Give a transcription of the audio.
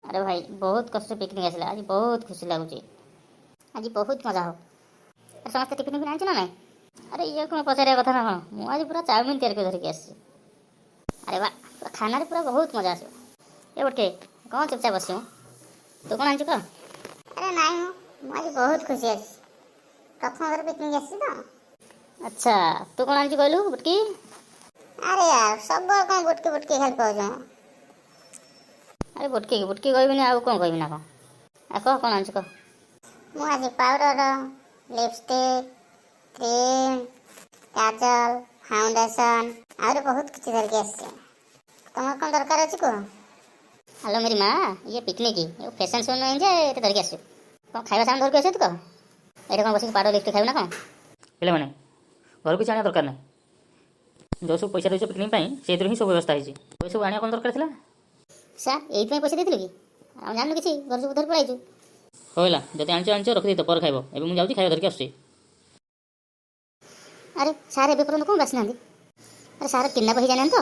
ଆରେ ଭାଇ, ବହୁତ କଷ୍ଟ ପିକନିକ୍ ଆସିଲା। ଆଜି ବହୁତ ଖୁସି ଲାଗୁଛି। ଆଜି ବହୁତ ମଜା ହବ। ଆରେ, ସମସ୍ତେ ଟିଫିନ୍ ଫିଫିନ୍ ଆଣିଛୁ ନା ନାଇଁ? ଆରେ, ଇଏ କ'ଣ ପଚାରିବା କଥା ନା କ'ଣ? ମୁଁ ଆଜି ପୁରା ଚାଉମିନ ତିଆରି କରି ଧରିକି ଆସିଛି। ଆରେ ବା, ପୁରା ଖାନାରେ ପୁରା ବହୁତ ମଜା ଆସିବ। ଏ ଗୋଟେ କ'ଣ ଚୁପଚାପ ବସିବୁ? ତୁ କ'ଣ ଆଣିଛୁ କହ। ଆରେ ନାଇଁ, ମୁଁ ଆଜି ବହୁତ ଖୁସି ଅଛି। ପ୍ରଥମ ଥର ପିକନିକ୍ ଆସିଛି ତ। ଆଚ୍ଛା, ତୁ କ'ଣ ଆଣିଛୁ କହିଲୁ ବୁଟକି? ଆରେ ୟାର, ସବୁବେଳେ କ'ଣ ବୁଟକି ବୁଟକି ଖାଲି କହୁଛ ମ? ଆରେ, ବୁଟକି ବୁଟକି କହିବିନି ଆଉ କ'ଣ କହିବି ନା କ'ଣ? ଆଉ କହ, କ'ଣ ଆଣିଛୁ କହ। ମୁଁ ଆଜି ପାଉଡ଼ର, ଲିପଷ୍ଟିକ୍, କ୍ରିମ୍, କାଜଲ, ଫାଉଣ୍ଡେସନ୍, ଆହୁରି ବହୁତ କିଛି ଧରିକି ଆସିଛି। ତମର କ'ଣ ଦରକାର ଅଛି କୁହ। ହ୍ୟାଲୋ ମେରି ମା, ଇଏ ପିକନିକ୍ ଫ୍ୟାସନ୍ ଶୋ ନୁହେଁ ଯେ ଏତେ ଧରିକି ଆସିଛୁ। କ'ଣ ଖାଇବା ସାମାନ ଧରିକି ଆସିଛୁ ତୁ କହ। ଏଇଟା କ'ଣ ବସିକି ପାଉଡ଼ର, ଲିପଷ୍ଟିକ୍ ଖାଇବୁ ନା କ'ଣ? ପିଲାମାନେ, ଘରକୁ କିଛି ଆଣିବା ଦରକାର ନାହିଁ। ଯେଉଁ ସବୁ ପଇସା ଦେଇଛ ପିକନିକ୍ ପାଇଁ, ସେଇଥିରୁ ହିଁ ସବୁ ବ୍ୟବସ୍ଥା ହେଇଛି। ଏସବୁ ଆଣିବା କ'ଣ ଦରକାର ଥିଲା? ସାର୍, ଏଇଥିପାଇଁ ପଇସା ଦେଇଥିଲୁ କି? ଆମେ ଜାଣିନୁ କିଛି, ଘରେ ସବୁ ଧରି ପଳାଇଛୁ। ହଉ ହେଲା, ଯଦି ଆଣିଛ ଆଣିଛ, ରଖିଦେଇଥ, ପରେ ଖାଇବ। ଏବେ ମୁଁ ଯାଉଛି, ଖାଇବା ଧରିକି ଆସୁଛି। ଆରେ, ସାର୍ ଏବେ ପର୍ଯ୍ୟନ୍ତ କ'ଣ ଆସିନାହାନ୍ତି? ଆରେ, ସାର୍ କିଡ଼ନାପ୍ ହେଇ ଜାଣିନାହାନ୍ତି ତ?